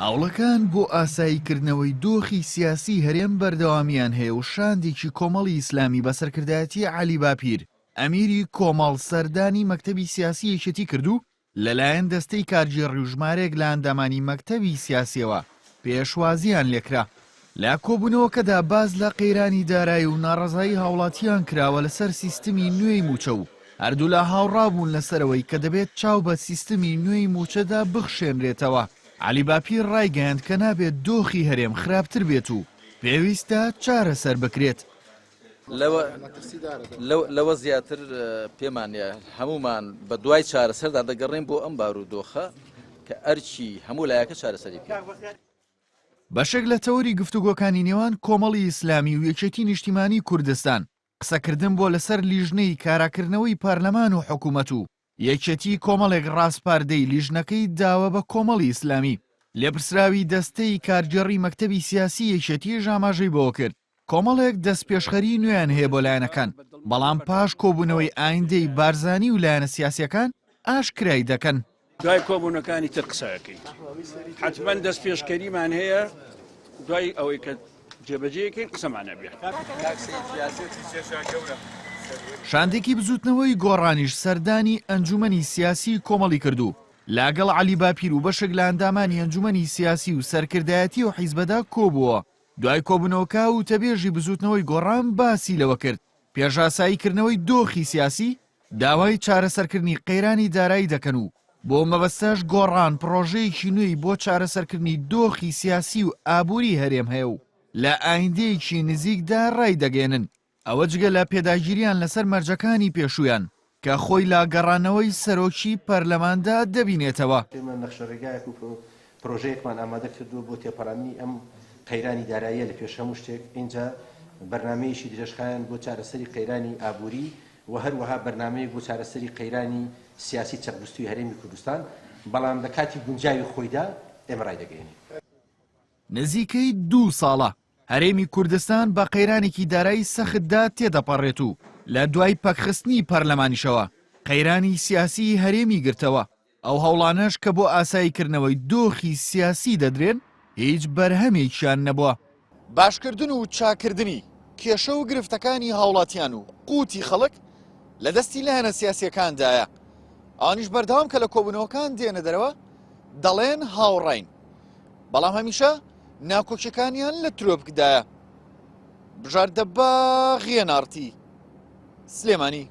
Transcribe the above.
هەوڵەکان بۆ ئاساییکردنەوەی دۆخی سیاسیی هەرێم بەردەوامییان هەیە و شاندێکی کۆمەڵی ئیسلامی بە سەرکردایەتی عەلی باپیر، ئەمیری کۆمەڵ سەردانی مەکتەبی سیاسی یەکێتی کرد و لەلایەن دەستەی کارگێڕی و ژمارەیەک لە ئەندامانی مەکتەبی سیاسییەوە پێشوازییان لێکرا. لە کۆبوونەوەکەدا باس لە قەیرانی دارایی و ناڕەزایی هاوڵاتیان کراوە لەسەر سیستمی نوێی مووچە و هەردوولا هاوڕابوون لەسەرئەوەی کە دەبێت چاو بە سیستمی نوێی مووچەدا بخشێنرێتەوە. عەلی باپیر ڕایگەیاند کە نابێت دۆخی هەرێم خراپتر بێت و پێویستە چارەسەر بکرێت. لەوە زیاتر پێمان نیە، هەموومان بە دوای چارەسەردا دەگەڕێین بۆ ئەم بارودۆخە کە ئەرکی هەموو لایەکە چارەسەری بکەین. بەشێک لە تەوەری گفتوگۆکانی نێوان کۆمەڵی ئیسلامی و یەکێتی نیشتیمانی کوردستان، قسەکردن بووە لەسەر لیژنەی کاراکردنەوەی پەرلەمان و حکومەت و یەکێتی کۆمەڵێک ڕاسپاردەی لیژنەکەی داوە بە کۆمەڵی ئیسلامی. لێپرسراوی دەستەی کارگێڕی مەکتەبی سیاسی یەکێتیش ئاماژەی بەوەکرد، کۆمەڵێک دەستپێشخەری نوێیان هەیە بۆ لایەنەکان، بەڵام پاش کۆبوونەوەی ئایندەی بارزانی و لایەنە سیاسییەکان ئاشکرای دەکەن. دوای کۆبوونەکانی تر قسە ئەکەین. حەتمەن دەستپێشکەریمان هەیە، دوای ئەوەی کە جێبەجێی کەین قسەمان ئەبێ. شاندێکی بزووتنەوەی گۆڕانیش سەردانی ئەنجوومەنی سیاسیی کۆمەڵی کرد و لەگەڵ عەلی باپیر و بەشێک لە ئەندامانی ئەنجوومەنی سیاسی و سەرکردایەتی ئەو حیزبەدا کۆبووەوە. دوای کۆبوونەوەکە وتەبێژی بزووتنەوەی گۆڕان باسی لەوە کرد، پێش ئاسایی کردنەوەی دۆخی سیاسی، داوای چارەسەرکردنی قەیرانی دارایی دەکەن و بۆ مەبەستەش گۆڕان پڕۆژەیەکی نوێی بۆ چارەسەرکردنی دۆخی سیاسی و ئابووری هەرێم هەیە و لە ئایندەیەکی نزیکدا ڕایدەگەیەنن. ئەوە جگە لە پێداگیریان لەسەر مەرجەکانی پێشوویان کە خۆی لە گەڕانەوەی سەرۆکی پەرلەماندا دەبینێتەوە. ئێمە نەخشەڕێگایەک و پرۆژەیەکمان ئامادە کردووە بۆ تێپەڕاندنی ئەم قەیرانی داراییە لە پێش هەموو شتێک، ئینجا بەرنامەیەکی درێژخایەن بۆ چارەسەری قەیرانی ئابووری و هەروەها بەرنامەیەک بۆ چارەسەری قەیرانی سیاسی چەقبستووی هەرێمی کوردستان، بەڵام لە کاتی گونجاوی خۆیدا ئێمە ڕایدەگەیەنین. نزیکەی دوو ساڵە هەرێمی کوردستان بە قەیرانێکی دارایی سەختدا تێدەپەڕێت و لە دوای پەکخستنی پەرلەمانیشەوە قەیرانی سیاسیی هەرێمی گرتەوە، ئەو هەوڵانەش کە بۆ ئاساییکردنەوەی دۆخی سیاسی دەدرێن هیچ بەرهەمێکیان نەبووە. باشکردن و چاککردنی کێشە و گرفتەکانی هاوڵاتیان و قوتی خەڵک لە دەستی لایەنە سیاسییەکاندایە، ئەوانیش بەردەوام کە لە کۆبوونەوەکان دێنە دەرەوە دەڵێن هاوڕاین، بەڵام هەمیشە ناکۆکیەکانیان لە ترۆپکدایە. بژار دەباغ، ئێن ئاڕ تی، سلێمانی.